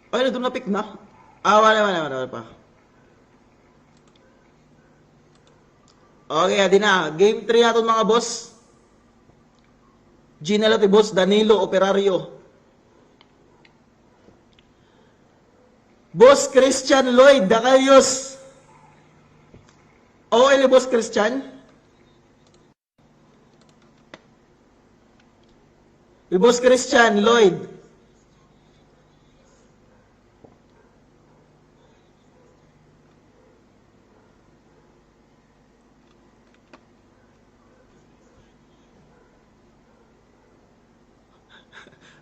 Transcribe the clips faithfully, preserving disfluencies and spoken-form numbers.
Ay, nagdumapik na. Ah, wala, wala, wala, wala pa. Okay, adi na. Game three naton, mga boss. Gina la ti Boss Danilo Operario. Boss Christian Lloyd Dacalios. O L ni Boss Christian. Hi Boss Christian Lloyd.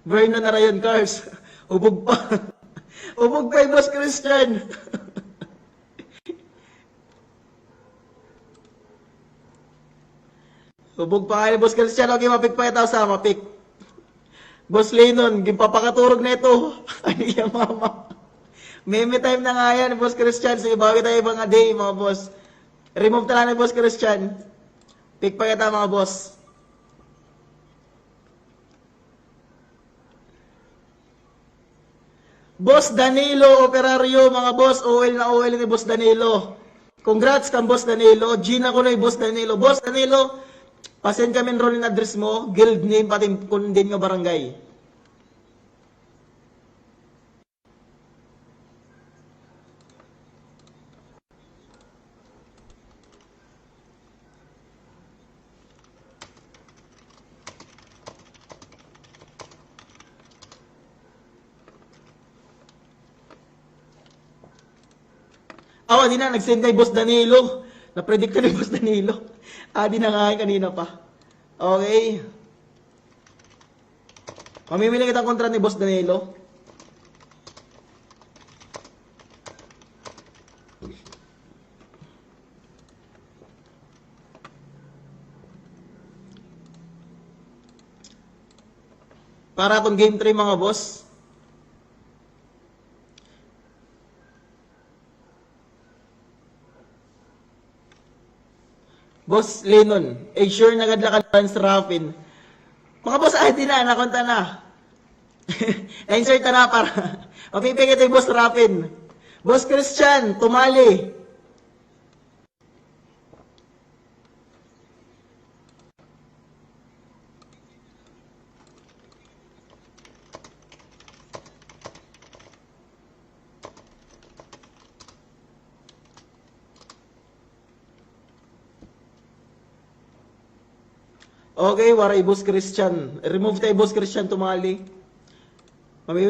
Vernon Arayon Cars. Hubog pa. Hubog pa hi Boss Christian. Hubog pa kaayo, Boss Christian. Okay, mapik pa ito sa mapik. Boss Lenon, ginpapakaturog na ito. Ano iya, mama? Meme time na nga yan, Boss Christian. Sige, bawi tayo iba nga day, mga boss. Remove ta la ni Boss Christian. Pick pa kita, mga boss. Boss Danilo Operario, mga boss, O L na O L ni Boss Danilo. Congrats kan Boss Danilo. Gina kuno hi Boss Danilo. Boss Danilo, pa-send kami hin roll hin address mo, guild name, pati kun diin nga barangay. Aw, adi na, nag-send na hi Boss Danilo. Na-predict na ni Boss Danilo. Adi na nga, kanina pa. Okay. Mamimili kita kontra ni Boss Danilo. Para aton game three, mga boss. Boss Lenon, eh, sure na gad la ka Lance Raffin. Mga boss, ay, di na, nakunta na. Na-insert na para. Mapipikit hi Boss Raffin. Boss Christian, tumali. Okay, waray hi Boss Christian. Remove ta hi Boss Christian tumali.